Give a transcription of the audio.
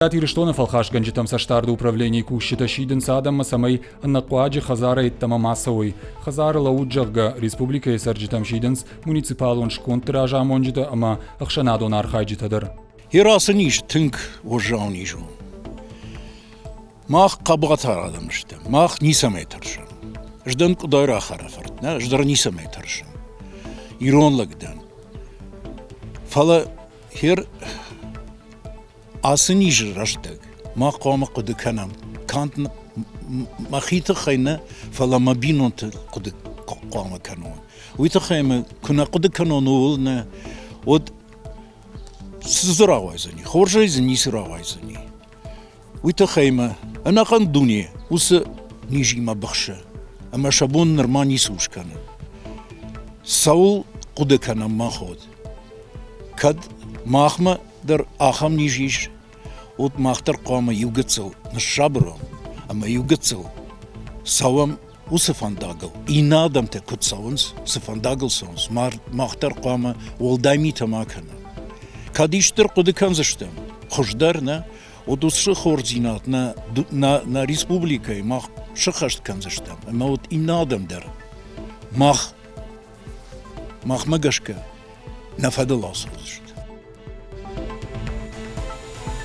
Цӕгат Ирыстоны фӕлхасгӕнджытӕм цӕстдарды управленийы кусджытӕ сидынц адӕммӕ, цӕмӕй ӕнӕхъуаджы хӕдзарӕй ӕддӕмӕ ма цӕуой. Хӕдзары лӕуд, зӕгъгӕ, республикӕйы цӕрджытӕм сидынц муниципалон скондты разамонджытӕ ӕмӕ ӕхсӕнадон архайджытӕ дӕр. Йе ацы низ тынг уӕззау низ у. Мах хъӕбатӕр адӕм стӕм, мах ницӕмӕй тӕрсӕм. Ӕз дӕн къуыдайраг хӕрӕфырт, нӕ, ӕз дӕр ницӕмӕй тӕрсын. Ирон лӕг дӕн. Фӕлӕ хер Ацы низы рӕстӕг мах хъуамӕ хъуыды кӕнӕм канд мӕхи тыххӕй нӕ, фӕлӕ мӕ бинонты хъуыды хъуамӕ кӕнон. Уый тыххӕй мӕ куы нӕ хъуыды кӕнон, ууыл нӕ, уӕд цы дзы рауайдзӕни? Хорзӕй дзы ницы рауайдзӕни. Уый тыххӕй мӕ ӕнӕхъӕн дуне уыцы низимӕ быхсы, ӕмӕ сӕ бон нырма ницы у скӕнын. Цӕуыл хъуыды кӕнӕм мах уӕд? Кӕд махмӕ дӕр ахӕм низ ис, уӕд мах дӕр хъуамӕ иу гыццыл ныссабыр уӕм ӕмӕ иу гыццыл цӕуӕм уыцы фӕндагыл. Иннӕ адӕмтӕ куыд цӕуынц, цы фӕндагыл цӕуынц, мах дӕр хъуамӕ уӕлдай митӕ ма кӕнӕм. Кӕд исты ӕрхъуыды кӕндзыстӕм, хуыздӕр нӕ, уӕд уыцы хорздзинад нӕ, нӕ, нӕ республикӕйы мах сыххӕст кӕндзыстӕм ӕмӕ уӕд иннӕ адӕм дӕр мах махмӕ гӕсгӕ нӕ фӕдыл ацӕудзысты.